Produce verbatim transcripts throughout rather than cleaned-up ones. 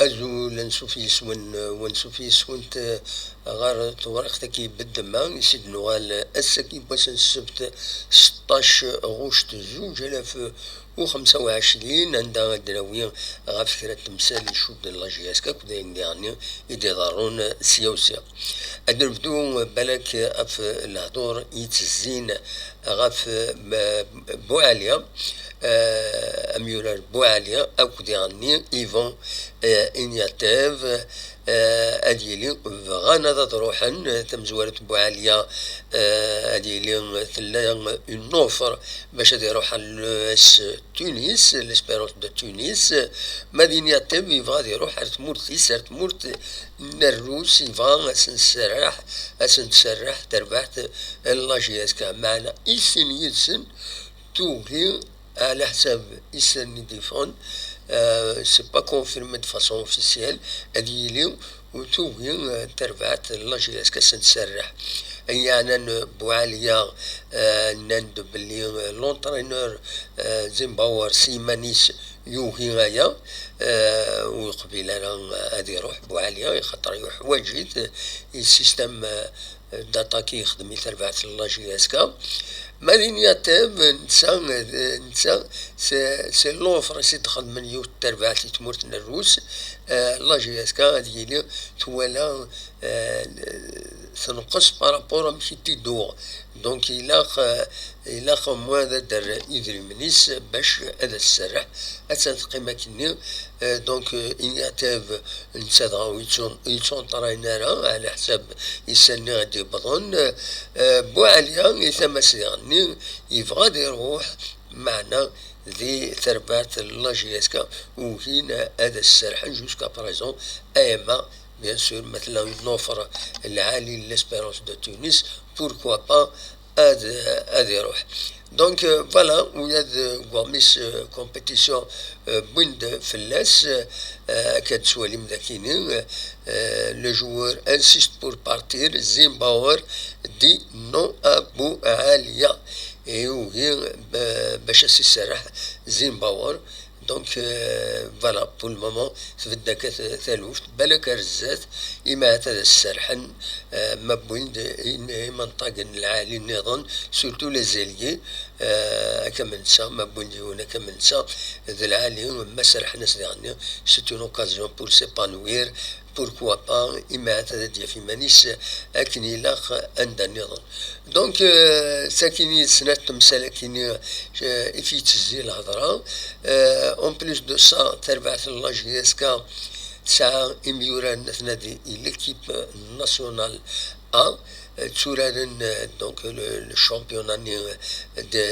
Azul, ansuf yes-wen, wansuf yes-went, eh, ɣer tewriqt-agi n ddemma, i s-id-nuɣal ass-agi n wass n ssebt, seṭṭac ɣuct zuǧ alaf u xemsa u ɛecrin, anda ad d-nawi ɣef kra n temsal icudden la J S K akked ayen diɣen i d-iḍerrun sya u sya. Ad nebdu balak ɣef lehdur yettezzin ɣef, eh, Buɛali, eh, amyurar Buɛali akked diɣen Ivan, eh, Ignatiev, eh, ad yili bɣan ad, ad ruḥen, eh, tamezwarut Buɛali, eh, ad yili tella une offre bac ad iruḥ ɣer l'E S Tunis, l'Espérance de Tunis. Ma d Ignatiev yebɣa ad iruḥ ar tmurt-is, ar tmurt n Rrus, yebɣa ad sen-tserreḥ, ad sen-tserreḥ terbaɛt n la J S K. Meɛna i sin yid-sen tugi, ɛla ḥsab isan i d-yeffɣen, euh, c'est pas confirmé de façon officielle, ad yili, u tugi, euh, terbaɛt n la J S K ad sen-tserreḥ. Ayen yeɛnan Buɛaliya, euh, nnan-d belli, euh, l'entraîneur, euh, Zimbauer s yiman-is yugi aya, euh, ur yeqbil ara ad iruḥ Buɛaliya, ixaṭer yuḥwaǧ-it, euh, i système, euh, d'attaque i yexdem i terbaɛt n la J S K. Ma d Ignatiev, netta, netta, c'est, c'est l'offre i s-id-xedmen yiwet n terbaɛt i tmurt n Rrus, euh, la J S K ad yili twala, euh, tenqes par rapport amek i t-id-tuɣ. Donc, ilaq, euh, ilaq au moins ad d-terr idrimen-is bac ad as-tserreḥ. Attan teqqim akkenni. Euh, donc, euh, Ignatiev, netta dɣa ur yettu-, yettunṭrayen ara, ɛla ḥsab isan-nni i d-yewwḍen. Euh, Buɛaliya, i tama-s diɣen-nni, yebɣa ad iruḥ, meɛna di terbaɛt n la J S K ugin ad as-serrḥen jusqu'à présent, ama, bien sûr, ma tella une offre lɛali n l'Espérance de Tunis, pourquoi pas ad, ad iruḥ. Donc, euh, voilà, ula d, euh, deg wamis, euh, compétition, euh, wwin-d fell-as, euh, akka d-tettwalim dakini, euh, le joueur insiste pour partir, Zimbauer dit non à Bualia. Et oui, euh, bac ad s-iserreḥ Zimbauer. Donc, euh, voilà, pour le moment, tbedda akka t-, taluft, balak ar zdat, imi ahat ad as-serḥen, euh, ma wwin-d in-, imenṭagen lɛali nniḍen, surtout les ailiers, euh, akka mensa, ma wwin-d yiwen akka mensa, d lɛali, ma serḥen-as diɣenni, c'est une occasion pour s'épanouir, pourquoi pas, imi ahat ad d-yaf iman-is akken ilaq anda nniḍen. Donc, euh, sakini d snat temsal akini, euh, i f-yettezzi lhedra. Euh, en plus de ça, terbaɛt n la J S K tesɛa imyuran n tnadi i l'équipe nationale A, euh, tturaren, euh, donc le, le championnat-nni, euh, de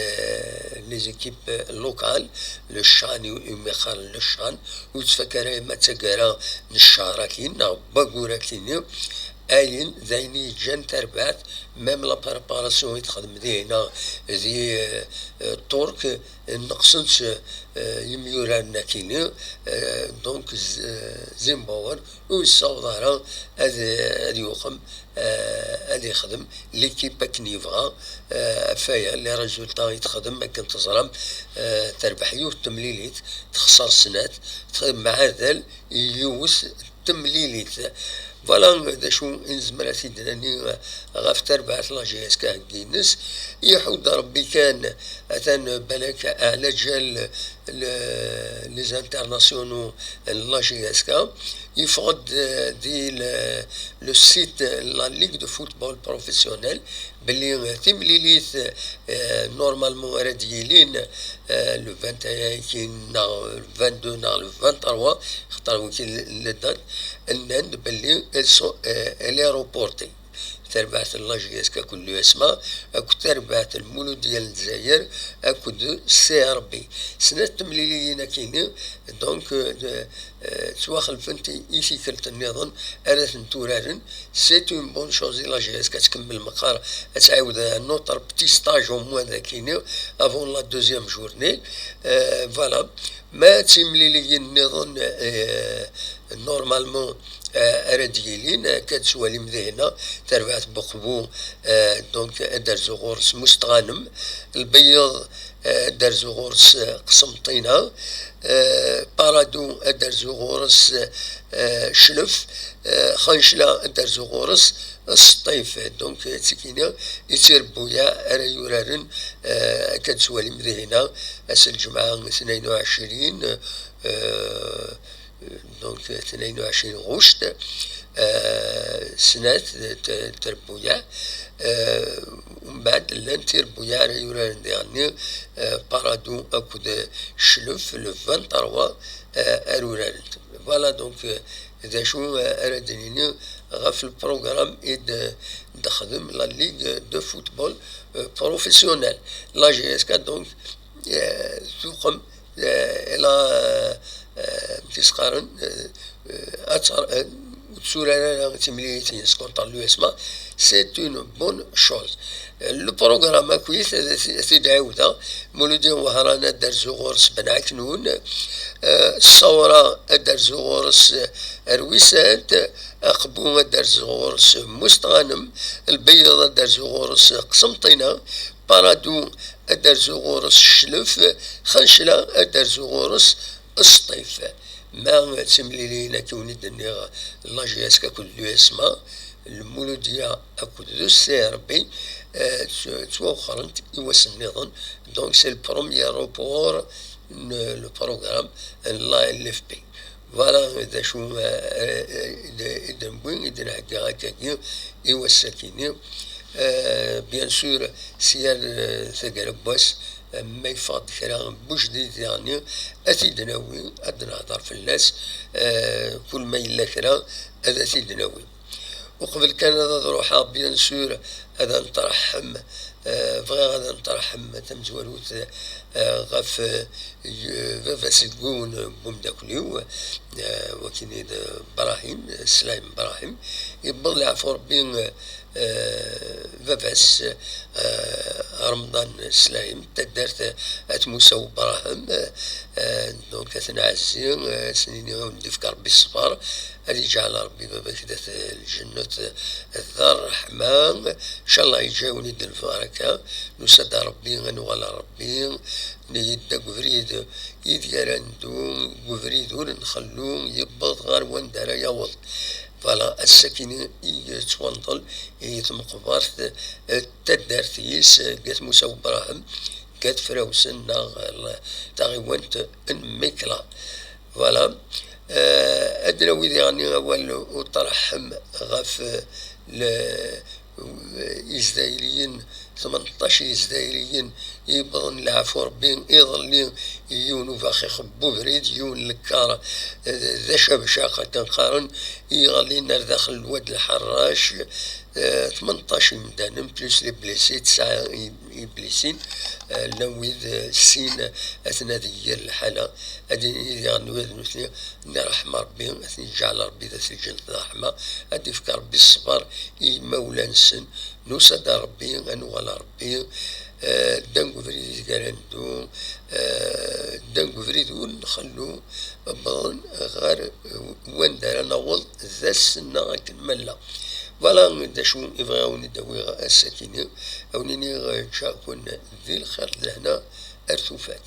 les équipes locales, le CHAN, umi qqaren le CHAN, ur ttfak ara ma d taggara n ccehr akkin, neɣ n waggur akkin-nni, ayen d ayen i yeǧǧan tarbaɛt, même la préparation i texdem dihna di, euh, euh, Ṭṭurk, nneqsen-tt, euh, imyuraren akkin-nni, euh, donc Z-, euh, Zimbauer ur yessaweḍ ara ad, ad yuqem, euh, ad yexdem l'équipe akken yebɣa, euh, ɣef waya, les résultats i texdem akken teẓram, euh, terbeḥ yiwet temlilit, texṣer snat, txedem aɛadal yiwet temlilit. Voilà d acu i nezmer ad t-id-nani ɣef terbaɛt la J S K heggi-ines. Iḥudd Rebbi kan, atan balak ɛla ǧal le-, les internationaux n la J S K. Yeffeɣ-d, euh, di le, le site n la Ligue de football professionnel, belli, euh, timlilit, euh, normalement ara d-yilin, euh, le vingt et un neɣ le vingt-deux neɣ le vingt-trois, xaṭer wiki le, le date, nnan-d belli elles sont, euh, elle est reportée. Terbaɛt n la J S K akked l'U S M A, akked terbaɛt n Lmuludya n Lezzayer, akked C R B. Snat temliliyin akini, donc, euh, de, euh, ttwaxelfent i, i tikkelt nniḍen ara tent-uraren. C'est une bonne chose i la J S K ad tkemmel meqqar ad tɛiwed un autre petit stage au moins dakini avant la deuxième journée. Euh, voilà. Ma d timliliyin nniḍen, euh, normalement, euh, ara d-yilin, akka d-tettwalim dihna, terbaɛt n Buqbu, euh, donc, ad d-terzu ɣur-s Mustɣanem, Lbeyyeḍ, euh, ad d-terzu ɣur-s, euh, Qsemṭina, euh, par Parado ad d-terzu ɣur-s, eh, Cclef, eh, Xancla ad d-terzu ɣur-s Sṭif. Donc, eh, d tikini i d tirebbuyaɛ ara yuraren, eh, akka d-tettwalim dihina, ass n lǧemɛa tnayen u ɛecrin, eh, donc, tnayen u ɛecrin ɣuct, eh, snat, t-, tirebbuyaɛ, eh, umbeɛd llan tirebbuyaɛ ara yuraren diɣenni, eh, Parado akked Cclef, le vingt-trois, eh, ara urarent. Voilà, donc, eh, d acu, eh, ara d-nini ɣef le programme i d-, d-texdem la Ligue de football, eh, professionnel. La G S K, donc, eh, tuqem, eh, la, eh, amek i s-qqaren, eh, eh, ad tar-, eh, ur tetturar ara timlilit-ines contre l'U S M A, c'est une bonne chose. Eh, le programme akkit, ad t-, ad t-id-ɛiwdeɣ, Muludi Wehran ad d-terzu ɣur-s Ben Aknun, eh, Ṣṣawra ad d-terzu ɣur-s, eh, Rwisant, Aqbu ad d-terzu ɣur-s Mustɣanem, Lbeyyeḍ ad d-terzu ɣur-s Qsemṭina, Parado ad d-terzu ɣur-s Cclef, Xancla ad d-terzu ɣur-s Sṭif. Ma d timlilin akka wen-id-nniɣ, la G S K akked l'U S M A, Lmuludya akked le C R B, eh, tt-, ttwawexxrent i wass nniḍen. Donc, c'est le premier report n le programme n la L F P. Voilà d acu, eh, eh, i d-, i d-newwi, i d-nhegga akkagi i wass-agi-nni. Eh, bien sûr, si yal, eh, taggara n wass, eh, ma yeffeɣ-d kra n wejdid diɣenni, ad t-id-nawi, ad nehder fell-as, eh, kul ma yella kra, ad t-id-nawi. Uqbel kan ad, ad ruḥeɣ, bien sûr, ad nṭerḥem, eh, bɣiɣ ad nṭerḥem tamezwarut, eh, ɣef, eh, baba-s n yiwen n umeddakel-iw, eh, wakin i d Brahim, Slam Brahim, yewweḍ leɛfu Rebbi, eh, baba-s, eh, Remḍan Slam, taddart At Musa Ubrahim, eh, donc ad t-nɛezzi, eh, ad s-nini ad wen-d-ifk Rebbi ṣṣber, ad iǧɛel Rebbi baba-k dat lǧennet d ṛṛeḥma, ncallah iǧǧa-wen-id lbaraka, nusa-d ar Rebbi, ad nuɣal ar Rebbi, neyya-d deg ubrid ideg ara neddu, deg ubrid ur nxellu, yewweḍ ɣer wanda ara yaweḍ. Voilà, ass-akini i yettwanḍel i tmeqbert, eh, taddart-is, eh, At Musa Ubrahim, At Frawsen neɣ, eh, taɣiwant n Mikla. Voilà. Eh, ad d-nawi diɣenni awal uṭreḥ ɣef, eh, le-, Izdayriyen, tmenṭac Izdayriyen yewwḍen leɛfu Rebbi iḍelli, yiwen ubaxix n ubrid, yiwen lekkar, eh, d acabcaq akken qqaren, iɣellin ar daxel n Lwad Lḥerrac, eh, tmenṭac imdanen, plus les blessés, tesɛa i-, iblisin, eh, llan wid, eh, sin, eh, aten ad iger lḥala, ad ini diɣen wid nutni, nna ṛṛeḥma Rebbi, ad ten-iǧɛel Rebbi d at lǧennet d ṛṛeḥma, ad d-ifk Rebbi ṣṣber i yimawlan-nsen, nusa-d ar Rebbi, ad nuɣal ar Rebbi, eh, ddan deg ubrid ideg ara neddu, eh, ddan deg ubrid ur nxellu, wwḍen ɣer wanda ara naweḍ d ass-nneɣ akken ma nella. Voilà d acu i bɣiɣ ad wen-id-awiɣ ass-akini, ad wen-iniɣ, eh, ǧǧiɣ-ken di lxir d lehna ar tufat.